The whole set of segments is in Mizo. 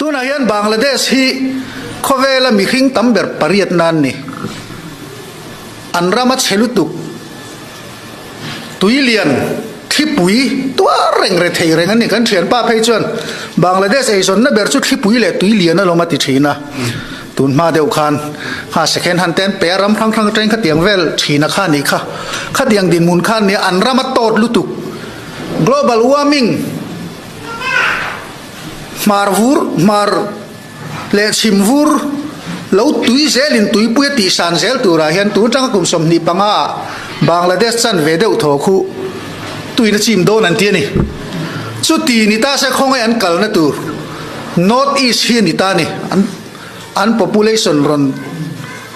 Tunah hian Bangladesh hi khawvela mihring tam ber pariatna an ni. An ram a chhe lutuk. Tui lian, thlipui tuar reng re thei reng a ni. Kan thianpa phei chuan Bangladesh eizawnna ber chu thlipui leh tui lian alawm a ti thin a. Tun hma deuh khan kha second hand te an pe a, ram hrang hrang atangin khatiang vel thin a kha a nih kha. Khatiang dinhmun kha a nia, an ram a tawt lutuk. Global warming hmar vur, hmar leh chhim vur lo tui zelin tuipui a tihsan zel turah hian tun atanga kum 25 ah Bangladesh chan ve deuh thaw khu tuin a chim dawn an ti a ni. Chuti ni ta se khawngaih an kalna tur North East hi a ni ta a ni. An an population rawn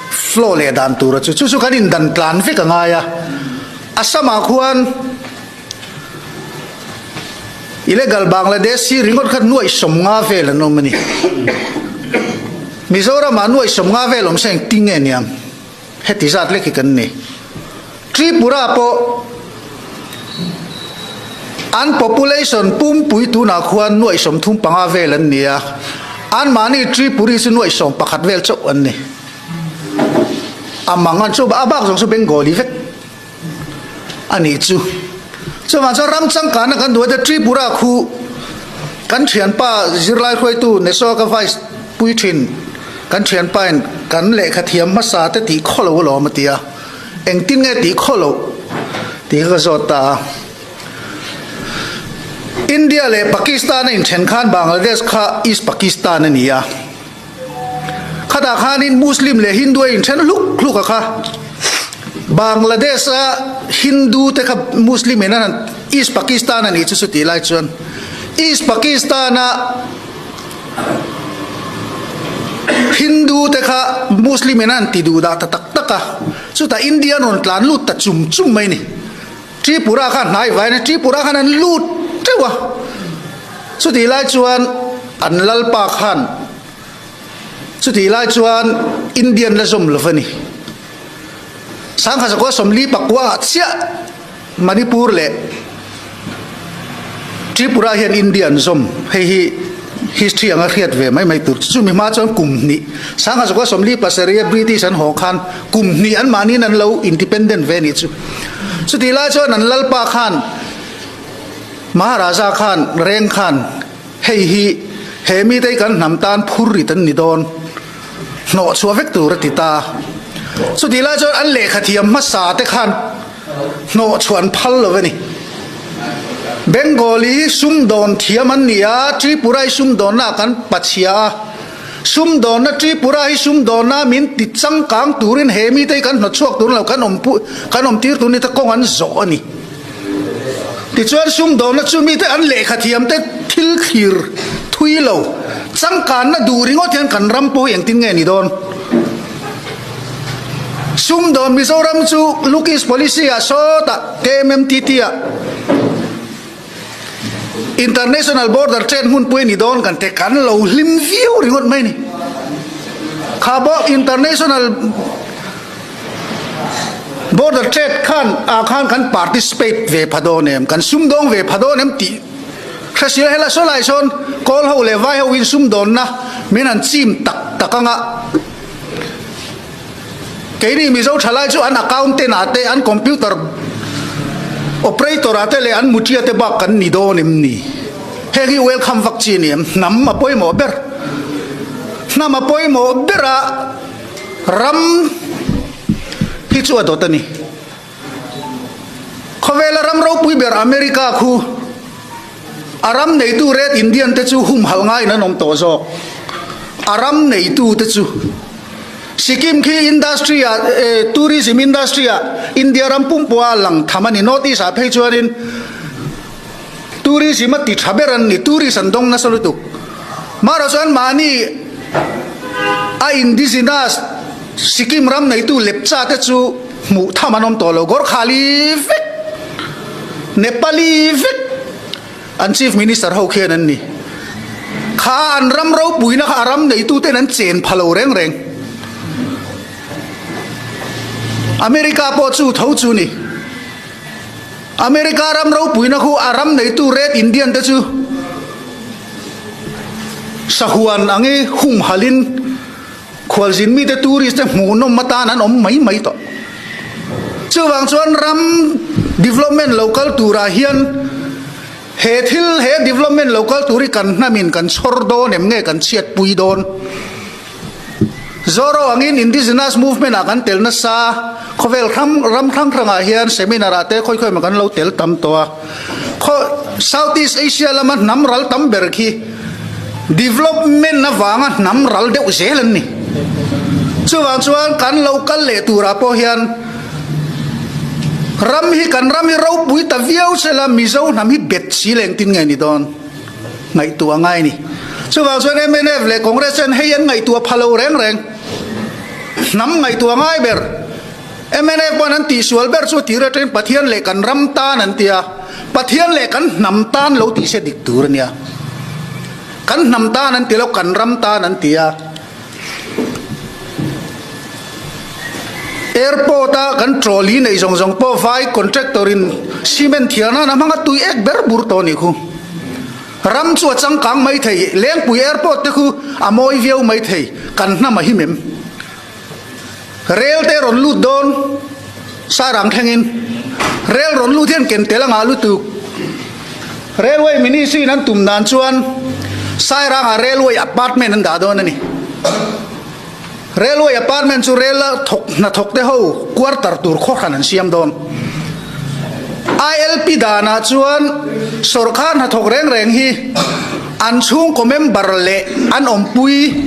flow leh dan tura chu chu chu kan indan tlan vek a ngai a. Assam ah khuan Illegal Bangladesh hi ringawt kha nuaih 50 vel an awm a ni. Mizoram ah nuaih 50 vel awm se engtin nge niang? Heti zat lek hi kan ni. Tripura pawh an population pumpui tunah khuan nuaih 35 vel an ni a, anmahni Tripuri chu nuaih 11 vel chauh an ni. A mang an chu a bak zawng chu Bengali vek. A nih chu. Chuvang chuan ram changkanna kan duh a te Tripura khu kan thianpa zirlai hruaitu Neso ka vice pui thin kan thianpa in kan lehkha thiam hmasa te tih khaw lo alawm a ti a. Engtin nge tih khaw loh tih kha ka zawt ta a. India leh Pakistan a inthen khan Bangladesh kha East Pakistan a ni a. Khatah khanin Muslim leh Hindu a inthen hluk hluk a kha. Bangladesh a Hindu te kha Muslim in an han East Pakistan a nih chu chutih lai chuan East Pakistan a Hindu te kha Muslim in an han ti duh dah ta tak tak a. Chutah India an rawn tlan lut ta chum chum mai a ni. Tripura kha hnai vain a Tripura khan an lut teuh a. Chutih lai chuan an lalpa khan chutih lai chuan Indian la zawm lo va ni. Sangha zakua 49 ah chiah Manipur leh Tripura hian India an zawm. Hei hi history anga hriat ve mai mai tur. Chumi hma chuan kum hnih Sangha zakua 47 a British an haw khan kum hnih anmahniin an lo independent ve nih chu. Chutih lai chuan an lalpa khan Maharaja khan reng khan hei hi he mite hi kan hnam tan phur rit an ni dawn, hnawh chhuah vek tur a ti ta. Chutih lai chuan an lehkha thiam hmasa te khan hnawh chhuah an phal lo a ni. Bengali hi sumdawn thiam an ni a, Tripura hi sumdawnna ah kan pachhia a, sumdawnna Tripura hi sumdawnna min ti changkang turin he mite hi kan hnawt chhuak tur lo kan awm kan awm tir tur ni te kawng an zawh a ni. Tichuan sumdawnna chu mite an lehkha thiamte thil thlir thui lo, changkanna duh ringawt hian kan ram pawh hi engtin nge ni dawn? Sumdawn Mizoram chu Look East Policy ah sawtah KMMTT ah International Border Trade hmunpui a ni dawn kan te kan lo hlim viau ringawt mai a ni. Kha bawk International Border trade khan ah khan kan participate ve pha dawn em, kan sumdawng ve pha dawn em tih hre si lo. Helai saw lai sawn kawl ho leh vai ho in sumdawnna min han chim tak tak anga keini Mizo thalai chu an accountant ah te an computer operator ah te leh an mutia te bak kan ni dawn em ni? Heng hi welcome vak chi a ni em? Hnam a pawimawh ber, hnam a pawimawh ber a. Ram hi chu a dawt a ni. Khawvela ram ropui ber America khu a ram neitu Red Indian te chu humhalh ngaiin an awm tawh zawk. A ram neitu te chu Sikkim khi industry ah tourism industry ah India ram pumpua a lang tham a ni. North East ah phei chuanin Tourism a ti tha ber an ni, tourist an dawng nasa lutuk. Marawh chuan mahni a indigenous Sikkim ram neitu Lepcha te chu hmuh tham an awm tawh lo, Gorkhali vek, Nepali vek an Chief Minister ho khian an ni. Kha an ram ropuina kha a ram neitu ten an chen pha lo reng reng. America pawh chu tho chu ni. America ram ropuina khu a ram neitu Red Indian te chu Sahuan angi humhalin khualzin mite tourist te hmuhnawm atan an awm mai mai tawh. Chuvang chuan ram development lo kal turah hian he thil he development lo kal tur hi kan hnamin kan chhawr dawn em nge kan chhiatpui dawn? Zoro angin Indigenous movement ah kan tel nasa, khawvel hrang ram hrang hrangah hian seminar ah te khawi khawi emaw kan lo tel tam tawh a. Khaw South East Asia lama hnam ral tam ber khi development avanga hnam ral deuh zel an ni. Chuvang chuan kan lo kal leh turah pawh hian ram hi kan ram hi ropui ta viau sela Mizo hnam hi bet si leh engtin nge ni dawn? Ngaihtuah a ngai a ni. Chuvang chuan mnf leh Congress chuan hei an ngaihtuah pha lo reng reng. Hnam ngaihtuah ngai ber. Mnf pawn an tihsual ber chu tir atangin Pathian leh kan ram tan an ti a. Pathian leh kan hnam tan lo tih se dik tur a nia. Kan hnam tan an ti lo, kan ram tan an ti a. Airport a kan trolley neih zawng zawng pawh vai contractor in cement thiar nan a hmang a tui ek ber bur tawh a nih khu. Ram chu a changkang mai thei, Lengpui airport te khu a mawi viau mai thei, kan hnam a him em? Rail te rawn lut dawn Sarang thlengin rail rawn lut hian ken tel a ngah lutuk. Railway Ministry in an tum dan chuan Sairangah railway apartment an dah dawn a ni. Railway apartment chu rail a thawk hnathawk te ho quarter tur khaw hran an siam dawn. ILP danah chuan sawrkar hnathawk reng reng hi an chhungkaw member leh an awmpui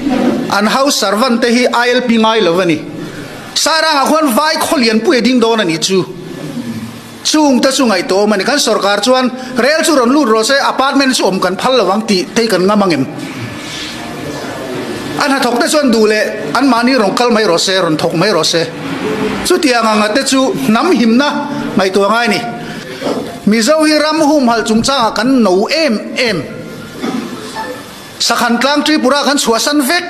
an house servant te hi ILP ngai lo a ni. Sairangah khuan vai khaw lianpui a ding dawn a nih chu. Chung te chu ngaihtuah awm a ni. Kan sawrkar chuan rel chu rawn lut rawh se, apartment chu awm kan phal lo ang tih te hi kan ngam ang em? A hnathawk te chuan duh leh anmahni rawn kal mai rawh se, rawn thawk mai rawh se. Chutiang anga te chu hnam himna ngaihtuah ngai a ni. Mizo hi ram humhalh chungchangah kan no em em. Sakhan tlang Tripura kan chhuahsan vek.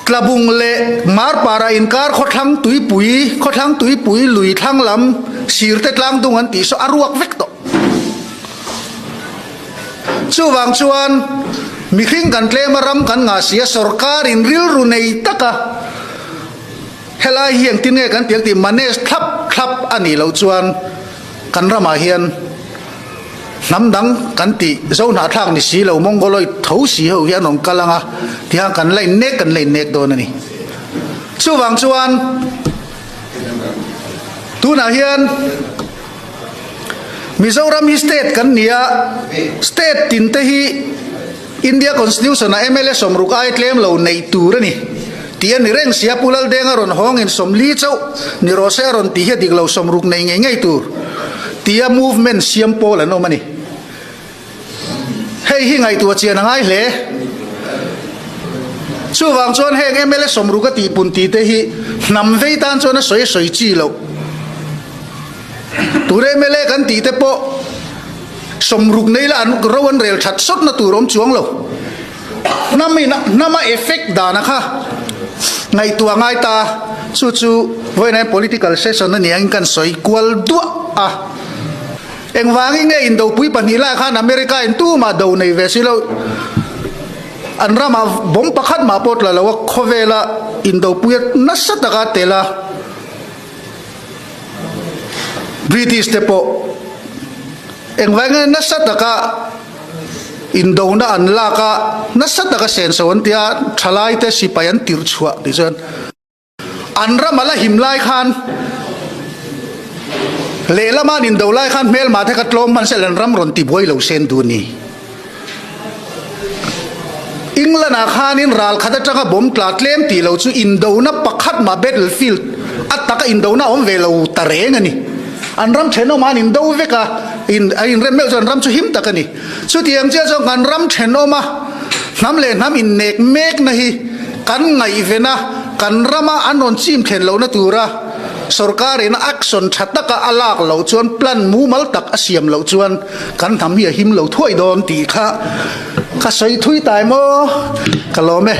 Tlabung leh Marpara inkar khawthlang tuipui, khawthlang tuipui lui thlang lam sirte tlang dung an tih saw a ruak vek tawh. Chuvang chuan mihring kan tlem a ram kan ngah si a, sorkar in rilru nei taka helai hi engtin nge kan tih ang tih manage thlap thlap a nih loh chuan kan ramah hian Hnam dang kan tih zo hnahthlak ni si lo Mongoloid tho si ho hi an rawn kal ang a, tihian kan la innek kan la innek dawn a ni. Chuvang chuan tunah hian Mizoram hi state kan ni a, state tin te hi India Constitution ah mla sawmruk ai tlem lo neih tur a ni tih a ni reng si a, Pu Laldenga rawn hawngin sawmli chauh ni rawh se a rawn tih hi a dik lo, sawmruk nei ngei ngei tur tia movement siam pawl an awm a ni. Hei hi ngaihtuah chian a ngai hle. Chuvang chuan heng mla sawmruk a tihpun tih te hi hnam vei tan chuan a sawi a sawi chi loh. Tur mla kan tih te pawh Sawmruk nei la an ro an rel that sawtna tur awm chuang lo. Hnam in hnama effect dana kha ngaihtuah ngai ta chu chu vawiin hian political session a nia in kan sawi kual duah a. Engvangin nge indopui pahnih lai khan America in tumah do nei ve si lo an ramah bomb pakhat mah pawh tla lo a khawvela indopui a nasa taka tel a. British te pawh engvai nge nasa taka indona an lak a, nasa taka senso an tia thalai te sipai an tirh chhuah tih chuan an ram a la him lai khan lehlam an indo lai khan hmelma te kha tlawm hman se an ram rawn ti buai lo sen duh a ni. England ah khanin ral khat atanga bomb tla tlem tih lo chu indona pakhat mah battlefield a taka indona a awm ve lo ta reng a ni. An ram thenawmah an indo vek a, in a inrem meuh chuan ram chu him tak a ni. Chutiang chiah chuan kan ram thenawma hnam leh hnam innek mekna hi kan ngaihven a, kan rama an rawn chim thlen lohna tura sorkar in action tha taka a lak loh chuan plan mumal tak a siam loh chuan Kan hnam hi a him lo thuai dawn tih kha ka sawi thui tai maw? Ka lawm e.